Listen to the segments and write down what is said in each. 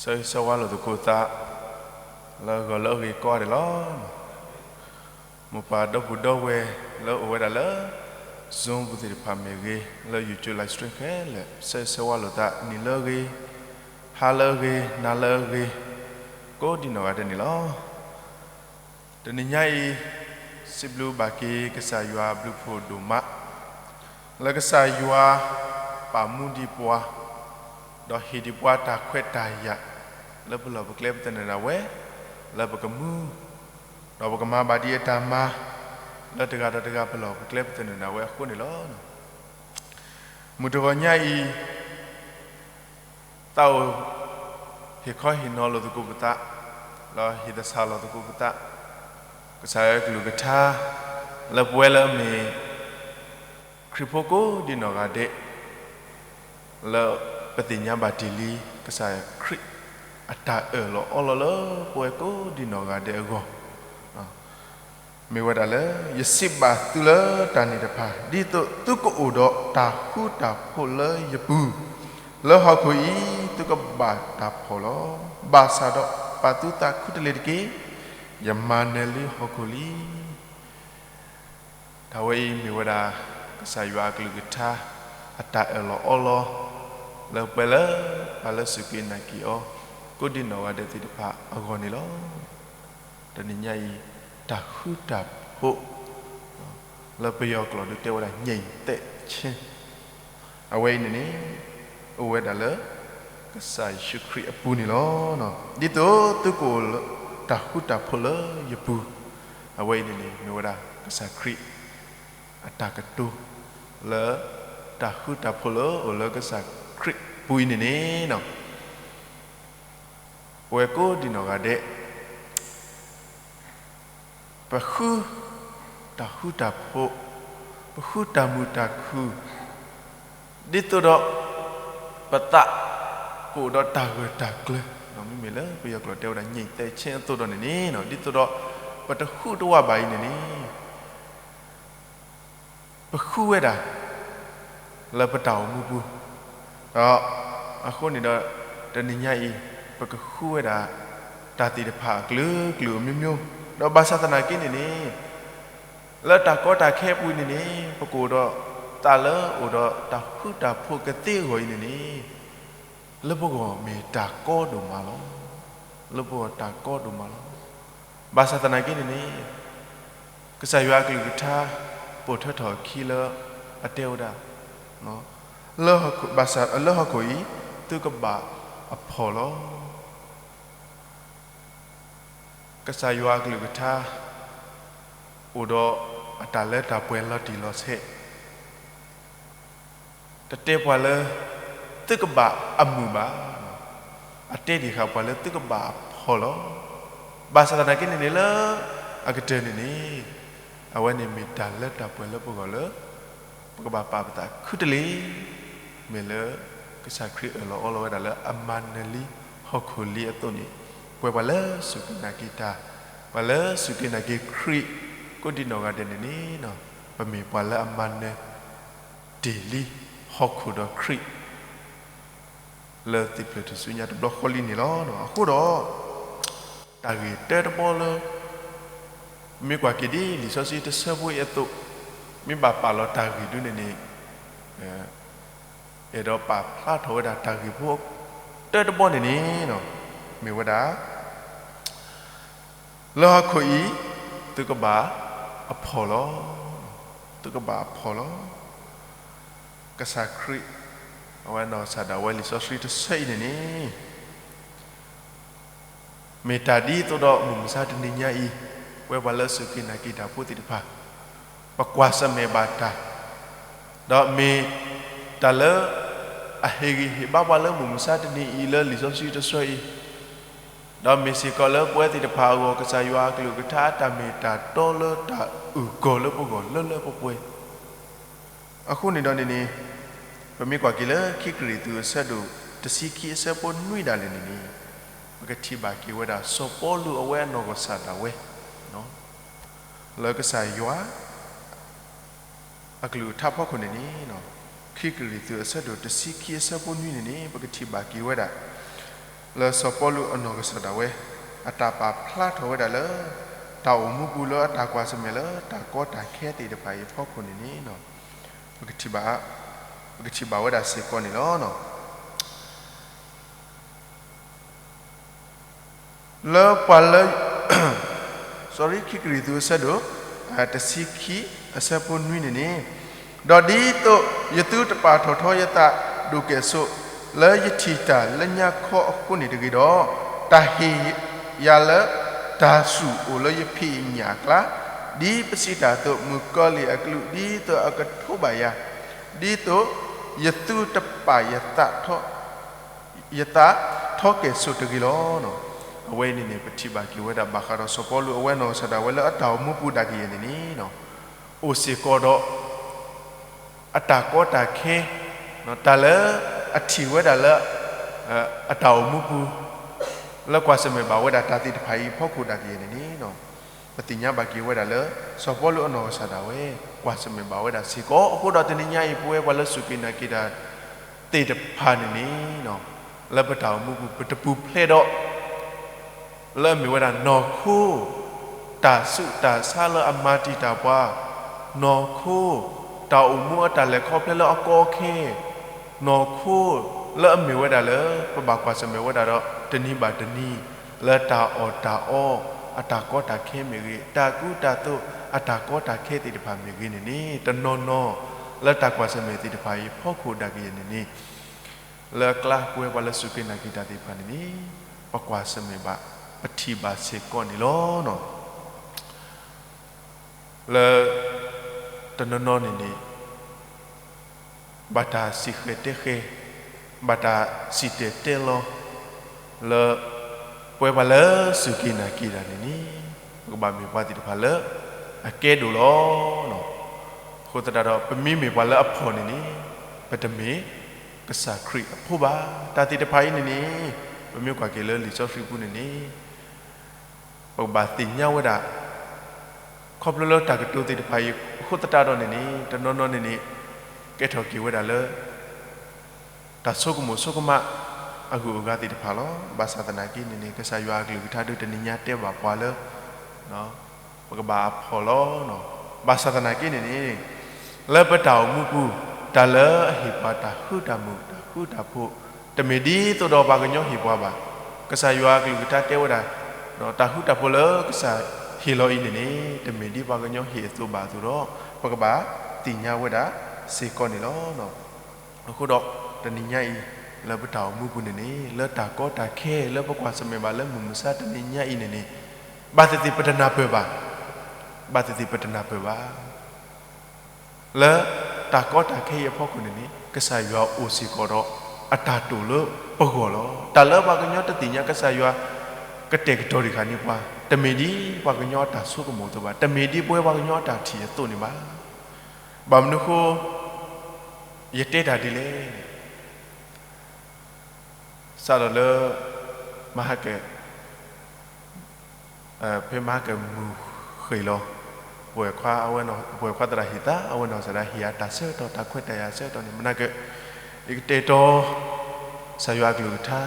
ဆၢဂ့ၤဆၢဝါလိာ်သကိးသး လၢအဂီၢ်လၢအဂ့ၤကိးဂၤဒဲးလီၤ. မိၢ်ပၢ်ဒီပုၢ်ဒီဝဲၢ်လၢအအိၣ်ဝဲဒၣ်လၢ Zoom ပူၤသ့ၣ်တဖၣ်မ့ၢ်ဂ့ၤ, လၢ YouTube live stream ခဲလၢာ် ဆၢဂ့ၤဆၢဝါလိာ်သး နံၤလၢအဂ့ၤ, ဟါလၢအဂ့ၤ, နၤလၢအဂ့ၤ, ကိးဒံနီၢ်ဂၤဒဲးန့ၣ်လီၤ. တနံၤညါအံၤ စံးဘျုးဘၣ်က့ၤကစၢ်ယွၤအဘျုးဖှိၣ်ဒိၣ်မး လၢကစၢ်ယွၤပာ်မူဒံးပှၤ, ဒီးဟ့ၣ်ဒံးပှၤတၢ်ခွဲးတၢ်ယာ် လၢပလီၢ်ပကျဲပသနၢၣ်ဒၣ်ဝဲ, လၢပကမူ ဒီးပကမၤဘၣ်ဒံးအတၢ်မၤ လၢတဂၤဒီးတဂၤပလီၢ်ပကျဲပသနၢၣ်ဒၣ်ဝဲအဃိန့ၣ်လီၤ. မုၢ်တဂီၤညါအံၤ သးအိၣ်ဟ့ၣ်ခီဟ့ၣ်နီၤလိာ်သကိးပသး, ဒီးဟ့ၣ်သဆၣ်လီၤသကိးပသး, ကစၢ်ယွၤကလုၢ်ကထါ လၢပဝဲလၢအမ့ၢ် ခရံာ်ဖိကိးဒံနီၢ်ဂၤဒဲး လၢပသ့ၣ်ညါဘၣ်တ့ၢ်လံ ကစၢ်ခရံာ်အတၢ်အၢၣ်လီၤအီလီၤလၢပဝဲကိးဒံနီၢ်ဂၤဒဲးအဂီၢ် မ့ၢ်ဝဲဒၣ်လၢ ယစံးဘၣ်သုလၢတၢ်န့ၣ်တဖၣ် ဒ်သိးသုကအိၣ်ဒီးတၢ်ဃူတၢ်ဖိးလၢယပူၤ, လၢဟီၣ်ခိၣ်အံၤ သုကဘၣ်တၢ်ဖှီၣ်လီၤ. ဘၣ်ဆၣ်ဒီးပာ်သုသးခူတလ့ၢ်တက့ၢ်. ယမၤနၢၤလံဟီၣ်ခိၣ်လံ. တၢ်ဝဲအံၤမ့ၢ်ဝဲဒၣ် ကစၢ်ယွၤအကလုၢ်ကထါ အတၢ်အၢၣ်လီၤအီလီၤ လၢပှၤလၢပှၤလၢစူၢ်က့ၤနာ်က့ၤအီၤ ကိးဒံနီၢ်ဂၤဒဲးသ့ၣ်တဖၣ်အဂီၢ်န့ၣ်လီၤ. တနံၤညါအံၤ တၢ်ဃူတၢ်ဖိး လၢပယီၤကျိာ်ဒုးတဲဝဲဒၣ် ငြိမ်သက်ခြင်း အဝဲအံၤန့ၣ်န့ၣ် အိၣ်ဝဲဒၣ်လၢ ကစၢ်ယ့ၣ်ၡူးခရံာ်အပူၤန့ၣ်လီၤ. ဒ်သိးသုကအိၣ်လၢတၢ်ဃူတၢ်ဖိးလၢယပူၤ, အဝဲအံၤန့ၣ်န့ၣ် မ့ၢ်ဝဲဒၣ်ကစၢ်ခရံာ် အတၢ်ကတိၤ လၢတၢ်ဃူတၢ်ဖိးလၢအိၣ်လၢကစၢ်ခရံာ်ပူၤအံၤန့ၣ်န့ၣ် ပဝဲကိးဒံနီၢ်ဂၤဒဲး ပဃုတၢ်ဃူတၢ်ဖိး, ပဃုတၢ်မုာ်တၢ်ခုၣ်, ဒ်သိးဒီး ပသးကအိၣ်ဒီးတၢ်ဂၢၢ်တၢ်ကျၢၤ, မ့မ့ၢ်လၢပယီၤကျိာ်တဲဝဲဒၣ် ငြိမ်သက်ခြင်း အသိးဒီးန့ၣ်န့ၣ် ဒ်သိးဒီး ပတဃုတဝၢ်ဘၣ်အံၤန့ၣ်န့ၣ် ပဃုဝဲဒၣ် လၢပတၢ်အိၣ်မူပူၤ, ဒီးအဃိန့ၣ်ဒီး တနံၤညါအံၤ ပကဃုဝဲဒၣ် တၢ်သ့ၣ်တဖၣ်အကလုာ်ကလုာ် အမျိုးမျိုး, ဒီးဘၣ်ဆၣ်သနာ်က့န့ၣ်န့ၣ် လၢတၢ်ကီတၢ်ခဲအပူၤန့ၣ်န့ၣ် ပကအိၣ်ဒီးသးလၢအိၣ်ဒီးတၢ်ဃူတၢ်ဖိးကသ့အဂီၢ်အံၤန့ၣ်န့ၣ် လၢပဂီၢ်မ့ၢ်တၢ်ကီဒိၣ်မးလီၤ. လၢပဂီၢ်တၢ်ကီဒိၣ်မးလီၤ. ဘၣ်ဆၣ်သနာ်က့န့ၣ်န့ၣ် ကစၢ်ယွၤအကလုၢ်ကထါ ပိာ်ထွဲထီၣ်အခံလၢအတဲဝဲဒၣ် လၢဟီၣ်ခိၣ်အံၤ သုကဘၣ်အဖှီၣ်လီၤ. ကစၢ်ယွၤအကလုၢ်ကထါ အိၣ်ဒီးအတၢ်လၢတၢ်ပှဲၤလီၤတံၢ်လီၤဆဲး တတဲပှၤလၢ သုကဘၣ်အမုာ်ဘၣ်, အတဲဒံးဃာ်ပှၤလၢသုကဘၣ်အဖှီၣ်လီၤ. ဘၣ်ဆၣ်သနာ်က့န့ၣ်န့ၣ် လၢအကတၢၢ်န့ၣ်န့ၣ် အဝဲန့ၣ်မ့ၢ်တၢ်လၢတၢ်ပှဲၤလၢပဂီၢ်လၢ ပကဘၣ်ပာ်ပသးခူတလ့ၢ်, မ့ၢ်လၢ ကစၢ်ခရံာ်အၢၣ်လီၤအီလီၤဝဲဒၣ်လၢအမၤနၢၤလံဟီၣ်ခိၣ်လံအသိးန့ၣ်, ပဝဲပှၤလၢစူၢ်က့ၤနာ်က့ၤတၢ်, ပှၤလၢစူၢ်က့ၤနာ်က့ၤခရံာ် ကိးဒံနီၢ်ဂၤဒဲးန့ၣ်န့ၣ် ပမ့ၢ်ပှၤလၢအမၤနၢၤ တ့ၢ်လံ ဟီၣ်ခိၣ်ဒီးခရံာ် လၢသ့ၣ်ဖျၢၣ်ထူၣ်စုညါတဘျီဃီလံန့ၣ်လီၤ. အဃိဒီး တၢ်ဂ့ၢ်တၢတဘီလၢ မ့ၢ်ကွၢ်က့ၤဒ်လံာ်စီဆှံတဆၢဖိအံၤအသိး, မ့ၢ်ဘၣ်ပာ်လီၤတၢ်ဂ့ၢ်ဒုန့ၣ်န့ၣ် အဲၣ်ဒိးပာ်ဖျါထီၣ်ဝဲဒၣ်တၢ်ဂ့ၢ်ဖိတၢတဘီန့ၣ်န့ၣ် မ့ၢ်ဝဲဒၣ် လၢဟီၣ်ခိၣ်အံၤ သုကဘၣ်အဖှီၣ်လီၤ. သုကဘၣ်အဖှီၣ်လီၤ. ကစၢ်ခရံာ် အဝဲနီၢ်ကစၢ်ဒၣ်ဝဲလံာ်စီဆှံတဆၢအံၤန့ၣ်န့ၣ် မ့ၢ်တၢ်ဒ်သိးဒီးမုၢ်မဆါတနံၤညါအံၤ ပဝဲပှၤလၢစူၢ်က့ၤနာ်က့ၤတၢ်ဖိသ့ၣ်တဖၣ် ပကွၢ်ဆၢၣ်မဲာ်ဘၣ်တၢ်, ဒီးမ့ၢ်တၢ်လၢ အဟ့ၣ်ဂံၢ်ဟ့ၣ်ဘါပှၤလၢမုၢ်မဆါတနံၤအံၤလၢလံာ်စီဆှံတဆၢအံၤ, ဒီးမ့ၢ်စ့ၢ်ကီးလၢပဝဲသ့ၣ်တဖၣ်အဂီၢ် ကစၢ်ယွၤအကလုၢ်ကထါအတၢ်မ့ၢ်တၢ်တီလၢတၢ်အုၣ်ကီၤလၢပဂီၢ်လၢလၢပှဲၤပှဲၤ အဃိန့ၣ်ဒီးန့ၣ်န့ၣ် ပမ့ၢ်ကွၢ်က့ၤလၢခံကရံၣ်သူးအဆၢဒိၣ်တဆံခံအဆၢဖိနွံဒၣ်လဲာ်န့ၣ်န့ၣ် ပကထံၣ်ဘၣ်က့ၤဝဲဒၣ်စီၤပီလူးအဝဲအနီၢ်ကစၢ်ဒၣ်ဝဲ လၢကစၢ်ယွၤ အကလုၢ်ကထါဖီခိၣ်န့ၣ်န့ၣ် ခံကရံၣ်သူးအဆၢဒိၣ်တဆံခံအဆၢဖိနွံန့ၣ်န့ၣ် ပကထံၣ်ဘၣ်က့ၤဝဲဒၣ် လၢစီၤပီလူးအနီၢ်ကစၢ်ဒၣ်ဝဲ အတၢ်ပာ်ဖျါထီၣ်ဝဲဒၣ်လၢ တၢ်အိၣ်မူပူၤလၢအတၢ်ကွၢ်ဆၢၣ်မဲာ်လၢတၢ်ကီတၢ်ခဲသ့ၣ်တဖၣ်အံၤအဖီခိၣ်န့ၣ်န့ၣ်, ပကထံၣ်ဘၣ်, ပကထံၣ်ဘၣ်ဝဲဒၣ်စ့ၢ်ကီးန့ၣ်လီၤ. လၢပှၤလၢ sorry ခံကရံၣ်သူးအဆၢဒိၣ် တဆံခံ အဆၢဖိနွံန့ၣ်န့ၣ်, ဒီးဒ်သိးယသုတပာ်ထီၣ်ထီယသးဒိၣ်ကဲၣ်ဆိး လၢယထံၣ်တၢ်လၢညါခီအဃိန့ၣ်တဂ့ၤဒီး, တၢ်ဟ့ၣ်ယၤလၢတၢ်စူၢ်အိၣ်လၢယဖံးအညၣ်အကျါ, ဒ်ပစံးတၢ်အသိး, မုၣ်ကီၤလံၢ်အကလူးဒ်သိးအကထိးဘၣ်ယၤ, ဒ်သိးယသုတပာ်ယသးထီ ယသးထီကဲၣ်ဆိးတဂ့ၤလီၤ. အဝဲအံၤန့ၣ်န့ၣ် ပထံၣ်ဘၣ်က့ၤဝဲဒၣ်ဘၣ်ဃးဒီးစီၤပီလူး အဝဲနီၢ်ကစၢ်ဒၣ်ဝဲလၢအတၢ်အိၣ်မူပူၤဒၣ်ကယဲၢ်န့ၣ်န့ၣ်, အိၣ်စ့ၢ်ကီးဒီး အတၢ်ကီတၢ်ခဲ, တၢ်လၢအထံၣ်ဝဲဒၣ်လၢ အတၢ်အိၣ်မူပူၤ လၢကွၢ်ဆၢၣ်မဲာ်ဘၣ်ဝဲဒၣ်တၢ်သ့ၣ်တဖၣ်အံၤအဖီခိၣ်ဒၣ်ကယဲၢ်န့ၣ်န့ၣ်, ပသ့ၣ်ညါဘၣ်က့ၤဝဲဒၣ်လၢ စီၤပီလူးအနီၢ်ကစၢ်ဒၣ်ဝဲ ကွၢ်ဆၢၣ်မဲာ်ဘၣ်ဝဲဒၣ်စ့ၢ်ကီး. အဃိဒီးတနံၤညါအံၤ ပဝဲပှၤလၢစူၢ်က့ၤနာ်က့ၤတၢ်သ့ၣ်တဖၣ်န့ၣ်န့ၣ်, လၢပတၢ်အိၣ်မူပူၤ ပတပူၤဖျဲးဒီး လၢအမ့ၢ်ဝဲဒၣ်နီၢ်ခိ တၢ်ဆူးတၢ်ဆါလၢအမၤတံာ်တာ်ပှၤ, နီၢ်ခိ တၢ်အိၣ်မူအတၢ်လဲၤခီဖျိလၢအကီအခဲ, နီၢ်ခိ လၢအမ့ၢ်ဝဲဒၣ်လၢ ပဘၣ်ကွၢ်ဆၢၣ်မဲာ်ဝဲဒၣ်ဒီး တနံၤဘၣ်တနံၤ လၢတၢ်အီၣ်တၢ်အီ အတၢ်ကီတၢ်ခဲမ့ၢ်ဂ့ၤ, တၢ်ကူတၢ်သိး အတၢ်ကီတၢ်ခဲသ့ၣ်တဖၣ်မ့ၢ်ဂ့ၤန့ၣ်န့ၣ်, တနီၤနီၤ လၢတၢ်ကွၢ်ဆၢၣ်မဲာ်သ့ၣ်တဖၣ်အံၤအဖီခိၣ်ဒၣ်ကယဲၢ်န့ၣ်န့ၣ်, လၢအကျါပဝဲပှၤလၢစူၢ်က့ၤနာ်က့ၤတၢ်သ့ၣ်တဖၣ်န့ၣ်န့ၣ်, ပကွၢ်ဆၢၣ်မဲာ်ဘၣ် ပထံၣ်ဘၣ်စ့ၢ်ကီးန့ၣ်လီၤ. လၢ တနီၤနီၤန့ၣ်န့ၣ် ဘၣ်တၢ်စံၣ်ဃဲၤတဲဃဲၤ, ဘၣ်တၢ်စံၣ်တဲၤတဲလီၤ လၢ ပဝဲပှၤလၢစူၢ်က့ၤနာ်က့ၤတၢ်န့ၣ်န့ၣ်, ပကဘၣ်မ့ၢ်ပှၤသ့ၣ်တဖၣ်လၢ အကဲဒိၣ်လီၤ. အဃိသတးဒီး ပမ့မ့ၢ်ပှၤလၢအဖှီၣ်န့ၣ်န့ၣ်, ပတမ့ၢ် ကစၢ်ခရံာ်အဖိဘၣ်. တၢ်သ့ၣ်တဖၣ်အံၤန့ၣ်န့ၣ်, ပမ့ၢ်ကွၢ်က့ၤလၢလံာ်စီဆှံပူၤန့ၣ်န့ၣ် ပကဘၣ်သ့ၣ်ညါဝဲဒၣ်, ခီဖျိလၢတၢ်ကတိၤသ့ၣ်တဖၣ်အံၤ အဃိသတးဒီးန့ၣ်န့ၣ် တနီၤနီၤန့ၣ်န့ၣ် ကဲထီၣ်က့ၤဝဲဒၣ်လၢ တၢ်ဆိကမိၣ်ဆိကမး အဂုၤအဂၤသ့ၣ်တဖၣ်လီၤ. ဘၣ်ဆၣ်သနာ်က့န့ၣ်န့ၣ် ကစၢ်ယွၤအကလုၢ်ကထါဒုးတနံၤညါတဲဘၣ်ပှၤလၢ ပကဘၣ်အဖှီၣ်လီၤ. ဘၣ်ဆၣ်သနာ်က့န့ၣ်န့ၣ် လၢပတၢ်အိၣ်မူပူၤ တၢ်လၢအဟ့ၣ်ပှၤတၢ်ဃူတၢ်မုာ် တၢ်ဃူတၢ်ဖိး တမ့ၢ်ဒ်သိးဒီးပှၤကညီဟ့ၣ်ပှၤဘၣ်. ကစၢ်ယွၤအကလုၢ်ကထါတဲဝဲဒၣ်, တၢ်ဃူတၢ်ဖိးလၢကစၢ်ဟ့ၣ်လီၤအံၤန့ၣ်န့ၣ် တမ့ၢ်ဒ်ပှၤကညီဟ့ၣ်အသိးဘၣ်အသိးဒီး ပကဘၣ်သ့ၣ်ညါဝဲဒၣ်စ့ၢ်ကီးန့ၣ်လီၤ. အဃိဒီး တနံၤညါအံၤ လၢပတၢ်အိၣ်မူပူၤန့ၣ်န့ၣ် လၢတၢ်ကီတၢ်ခဲ လၢပကွၢ်ဆၢၣ်မဲာ်ဘၣ်လၢမုၢ်မဆါတနံၤညါအံၤန့ၣ်န့ၣ် ဘၣ်သ့ၣ်သ့ၣ်ပတနၢ်ပၢၢ်ဘၣ်. ဘၣ်သ့ၣ်သ့ၣ်ပတနၢ်ပၢၢ်ဘၣ်. လၢတၢ်ကီတၢ်ခဲအံၤအဖီခိၣ်န့ၣ်န့ၣ် ကစၢ်ယွၤအိၣ်စ့ၢ်ကီးဒီး အတၢ်တိာ်လၢပဂီၢ်လီၤ. တၢ်လၢပှၤကညီတသ့ၣ်ညါကစၢ်ယွၤ ကတဲာ်ကတီၤတံၢ်ဃာ်န့ၢ်ပှၤ တမ့ၢ်ဒ်ပှၤကညီအတၢ်ဆိကမိၣ်အသိးဘၣ်, တမ့ၢ်ဒ်ပဝဲပှၤကညီအတၢ်ထံၣ်အသိးန့ၣ်ဘၣ်. ဘၣ်မနုၤအဃိ ယတဲတၢ်ဒ်လဲၣ်န့ၣ် စးထီၣ်လၢ မဟါက ဖဲမဟါကမုၢ်ဃ့ၢ်လီၤ, ပဝဲၢ်ခွါသရၣ်ဟ့ၣ်သး အဝဲနီၢ်ကစၢ်ဒၣ်ဟ့ၣ်အတၢ်ဆၢကတီၢ် တၢ်ခွဲးတၢ်ယာ်ဆၢကတီၢ်န့ၣ် မနၤက ယကတဲာ်ကတီၤ ကစၢ်ယွၤအကလုၢ်ကထါ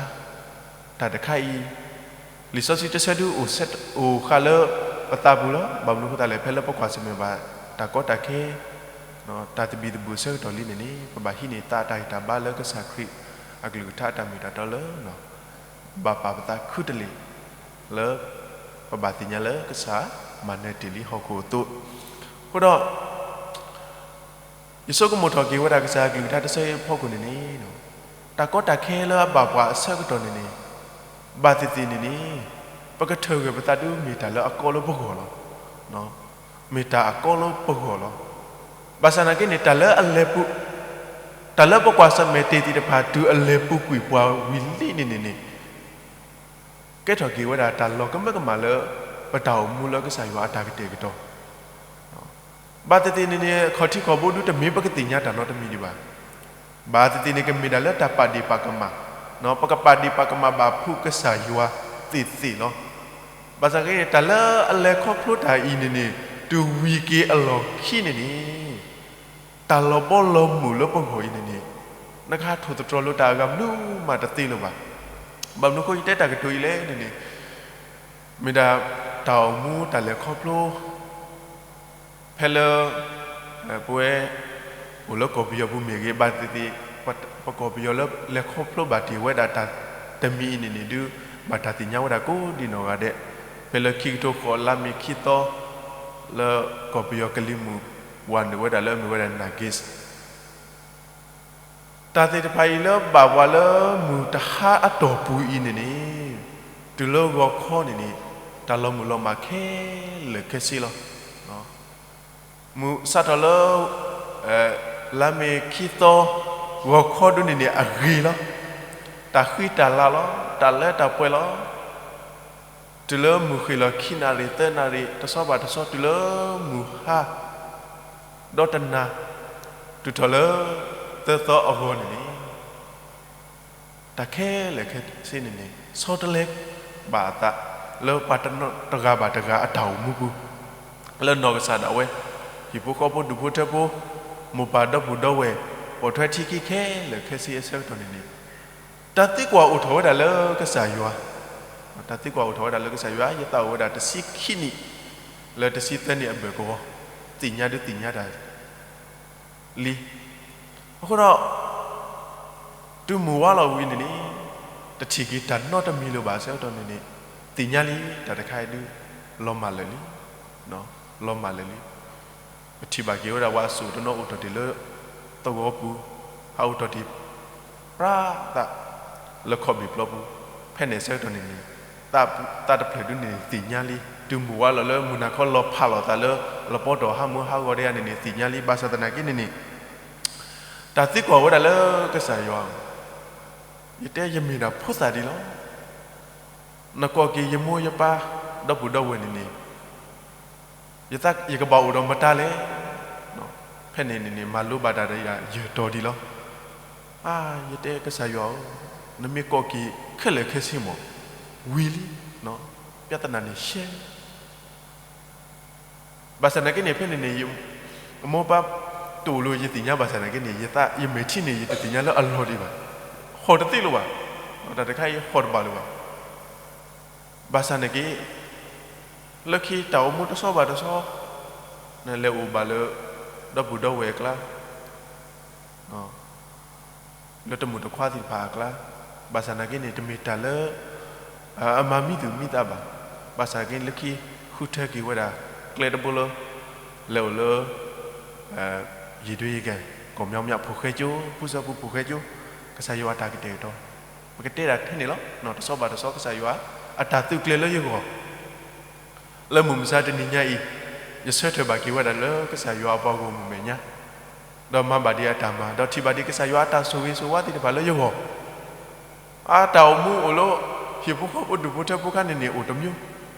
တၢ်တခါအံၤ လံာ်စီဆှံတဆၢဒု အိၣ်ဃာ်လၢပသးပူၤလီၤ. ဘၣ်မနုၤအဃိသတးလဲၣ် ဖဲလၢပကွၢ်ဆၢၣ်မဲာ်ဘၣ် တၢ်ကီတၢ်ခဲ တၢ်သဘံၣ်သဘုၣ်အဆၢကတီၢ်လံန့ၣ်န့ၣ် ပဘၣ်ဟံးန့ၢ်သးအတၢ်ဂံၢ်တၢ်ဘါလၢကစၢ်ခရံာ်အကလုၢ်ကထါအတၢ်မ့ၢ်တၢ်တီလၢ ဘၣ်ပာ်ပသးခုတလ့ၢ် လၢ ပဘၣ်သ့ၣ်ညါလၢကစၢ်မၤနၢၤတ့ၢ်လံဟီၣ်ခိၣ်အသိး. အဃိဒီး ယဆိကမိၣ်ထီၣ်က့ၤဝဲဒၣ်ကစၢ်အကလုၢ်ကထါတဆၢအံၤအဖီခိၣ်န့ၣ်န့ၣ် တၢ်ကီတၢ်ခဲလၢအဘၣ်ပှၤအဆၢကတီၢ်န့ၣ်န့ၣ် ဘၣ်သ့ၣ်သ့ၣ်န့ၣ်န့ၣ် ပကထၢၣ်ဂၢၢ်ပသးဒုးမ့ၢ်တၢ်လၢအကီလၢပဂီၢ်လီၤ. မ့ၢ်တၢ်အကီလၢပဂီၢ်လီၤ. ဘၣ်ဆၣ်သနာ်က့န့ၣ် တၢ်လၢအလဲၤပူၤ တၢ်လၢပကွၢ်ဆၢၣ်မဲာ်တ့ၢ်သ့ၣ်တဖၣ် တုၤအလဲၤပူၤကွံာ်ပှၤဝံၤလံန့ၣ်န့ၣ်န့ၣ် ကဲထီၣ်က့ၤဝဲဒၣ်တၢ်လီၤကမၢကမၣ်လၢ ပတၢ်အိၣ်မူလၢကစၢ်ယွၤအတၢ်ကတဲာ်ကတီၤ ဘၣ်သ့ၣ်သ့ၣ်န့ၣ်န့ၣ် ခီၣ်ထံးခီၣ်ဘိဒုတမ့ၢ်ပကသ့ၣ်ညါတၢ်နီတမံၤဒံးဘၣ်. ဘၣ်သ့ၣ်သ့ၣ်န့ၣ် ကမ့ၢ်ဒၣ်လၢတၢ်ပာ်ဒ့ၣ်ပာ်ကမၣ်, ပကပာ်ဒ့ၣ်ပာ်ကမၣ်ဘၣ်ဖုးကစၢ်ယွၤသ့ၣ်သ့ၣ်လီၤ. ဘၣ်ဆၣ်က့န့ၣ် တၢ်လၢအလဲၤခီဖျိတၢ်အံၤန့ၣ်န့ၣ် တုၤဝံၤက့ၤအလီၢ်ခံန့ၣ်န့ၣ် တၢ်လီၤဘီလီၤမုၢ်လၢပဂီၢ်အံၤန့ၣ်န့ၣ် နကဟးထိၣ်သတြီၤလိာ်တၢ်အဂၤမနုၤမးတသ့လၢၤဘၣ်. ဘၣ်မနုၤအဃိယတဲတၢ်ကတိၤအံၤလဲၣ်န့ၣ်န့ၣ်, မ့ၢ်ဒၣ်တၢ်အိၣ်မူတၢ်လဲၤခီဖျိ ဖဲလၢ ပဝဲ အိၣ်လၢကီၢ်ပယီၤပူၤမ့ၢ်ဂ့ၤ ဘၣ်သ့ၣ်သ့ၣ် ပကီၢ်ပယီၤလၢလဲၤခီဖျိဘၣ်တ့ၢ်ဝဲဒၣ်တၢ်တမံၤအံၤန့ၣ်န့ၣ် ဒုးဘၣ်တၢ်သ့ၣ်ညါဝဲဒၣ်ကိးဒံနီၢ်ဂၤဒဲး, ဖဲလၢခံကထိဃိးလါမ့ၤခံသီ လၢကီၢ်ပယီၤကလံၤမုၢ် ဝၤနုာ်ဝဲဒၣ်လၢအမ့ၢ်ဝဲဒၣ် Nargis တၢ်သ့ၣ်တဖၣ်အံၤလၢဘၣ်ပှၤလၢမုၢ်တဟါအတီၢ်ပူၤအံၤန့ၣ်န့ၣ်, တုၤလၢဂီၤခီန့ၣ်န့ၣ်, တၢ်လီၤမုၢ်လီၤမၢ်ခဲလၢာ်ခဲဆ့လီၤ. မုၢ်စးထီၣ်လၢ လါမ့ၤခံသီ ဂီၤခီဒုန့ၣ်န့ၣ် အဂ့ၤလီၤ. တၢ်ဃံတၢ်လၤလီၤ, တၢ်လၢတၢ်ပှဲၤလီၤ. တုၤလၢမုၢ်ဃ့ၢ်လီၤခံနၣ်ရံၣ်သၢနၣ်ရံၣ် တဆီဘၣ်တဆီ တုၤလၢမုၢ်ဟါ ဒီတနၤ တုၤထီၣ်လၢ သၢသီအဂီၢ်န့ၣ်န့ၣ်, တၢ်ခဲလၢာ်ခဲဆ့န့ၣ်န့ၣ် ဆီတလဲဘၣ်အသး လၢပှၤတဂၤဘၣ်တဂၤအတၢ်အိၣ်မူပူၤ, လၢနီၢ်ကစၢ်ဒၣ်ဝဲ, ဟံၣ်ဖိဃီဖိဒူၣ်ဖိထၢဖိ, မိၢ်ပၢ်ဒီပုၢ်ဒီဝဲၢ်, ပိာ်ထွဲထံခံခဲလၢာ်ခဲဆ့အဆၢကတီၢ်န့ၣ်န့ၣ်, တၢ်သံကွၢ်အိၣ်ထီၣ်ဝဲဒၣ်လၢကစၢ်ယွၤ, တၢ်သံကွၢ်အိၣ်ထီၣ်ဝဲဒၣ်လၢကစၢ်ယွၤ, ယသးအိၣ်ဝဲဒၣ်တဆံခံနံၣ် လၢတဆံသၢနံၣ်အဘၢၣ်ကဝီၤ, သ့ၣ်ညါဒုးသ့ၣ်ညါတၢ်လံ. အဃိဒီး တုၤမုၢ်ဝါလီၤဝံၤန့ၣ်န့ၣ်, တထံၣ်က့ၤတၢ်နီတမံၤလၢၤဘၣ်အဆၢကတီၢ်န့ၣ်န့ၣ်, သ့ၣ်ညါလံ, တၢ်တခါအံၤဒုး လီၤမၢ်လၢာ်လံ, လီၤမၢ်လၢာ်လံ. ပထံၣ်ဘၣ်က့ၤဝဲဒၣ်ပှၤအစိၣ်တနီၤအိၣ်ထီၣ်တ့ၢ်လၢ သဝီပူၤ, ဟးအိၣ်ထီၣ်တ့ၢ် ပြၢသး လၢခီၣ်ဘ့ၣ်ပျီပူၤ, ဖဲန့ၣ်အဆၢကတီၢ်န့ၣ်န့ၣ်, သးတဖျၢၣ်ဒုးန့ၣ်သ့ၣ်ညါလံ, တုၤမုၢ်ဝါလီၤလၢမုၢ်နၤခီလီၤဖးလိာ်သးလၢ လပီတီၢ်ဟးမုၢ်ဟးဂီၤဒံးဧါန့ၣ်န့ၣ် သ့ၣ်ညါလံ, ဘၣ်ဆၣ်သနာ်က့န့ၣ်န့ၣ်, တၢ်သံကွၢ်ဝဲဒၣ်လၢကစၢ်ယွၤ, ယတဲယမ့ၢ်ဒၣ်ဖိသၣ်ဒံးလီၤ. နကိးက့ၤယမိၢ်ယပၢ် ဒီပုၢ်ဒီဝဲၢ်န့ၣ်န့ၣ်, ယကဘၣ်အိၣ်ဒီးမတၤလဲၣ်. ဖဲန့ၣ်န့ၣ်န့ၣ် မၤလိဘၣ်တၢ်ဒီးယၤယဲၢ်တီၤဒံးလီၤ. အါ, ယတဲကစၢ်ယွၤဧၢ, နမ့ၢ်ကိးက့ၤခဲလၢာ်ခဲဆ့မး, ဝံၤလံ, ပြဿနာန့ၣ်ရှဲလံ. ဘၣ်ဆၣ်သနာ်က့န့ၣ် ဖဲန့ၣ်န့ၣ် အမိၢ်ပၢ်တအိၣ်လၢယသ့ၣ်ညါဘၣ်ဆၣ်သနာ်က့န့ၣ် ယမဲာ်ထံန့ၣ် ယတသ့ၣ်ညါလၢအလီၤဒံးဘၣ်, ဟီၣ်တသ့လၢၤဘၣ်, တၢ်တခါအံၤဟီၣ်တဘၣ်လၢၤဘၣ်. ဘၣ်ဆၣ်သနာ်က့ လၢခံတၢ်အိၣ်မူတဆီဘၣ်တဆီ နလဲၤအိၣ်ဘၣ်လၢ ဒီပုၢ်ဒီဝဲၢ်အကျါ, လၢတမုၣ်တခွါသ့ၣ်တဖၣ်အကျါ, ဘၣ်ဆၣ်သနာ်က့န့ၣ် တမ့ၢ်တၢ်လၢ အမၤမံသူၣ်မံသးဘၣ်. ဘၣ်ဆၣ်သနာ်က့ လၢခံ ဃုထၢက့ၤဝဲဒၣ် ကျဲတဘိလၢ လဲၤအိၣ်လၢ ယံၤဒွဲယကဲၣ် ကီၢ်မၠီမၠီ ဖိၣ်ဃဲကၠိ, ဖုစၢဖုဖိၣ်ဃဲကၠိ, ကစၢ်ယွၤအတၢ်ကတဲာ်ကတီၤ, ပကတဲဒၣ်ထဲန့ၣ်လီၤ. တဆီဘၣ်တဆီ ကစၢ်ယွၤအတၢ်သုးကျဲၤလၢယဂီၢ် လၢမုၢ်မဆါတနံၤညါအံၤ, ယဆၢထၢၣ်ဘၣ်က့ၤဝဲဒၣ်လၢကစၢ်ယွၤအပှၤဂီၢ်မုၢ်မဲာ်ညါ, ဒီးမၤဘၣ်ဒံးအတၢ်မၤ, ဒီးထံၣ်ဘၣ်ဒံးကစၢ်ယွၤအတၢ်ဆိၣ်ဂ့ၤဆိၣ်ဝါသ့ၣ်တဖၣ်လၢယဂီၢ်, အတၢ်အိၣ်မူအိၣ်လၢ ဟံၣ်ဖိဃီဖိဒူၣ်ဖိထၢဖိခါန့ၣ်န့ၣ်အိၣ်တမံၤ,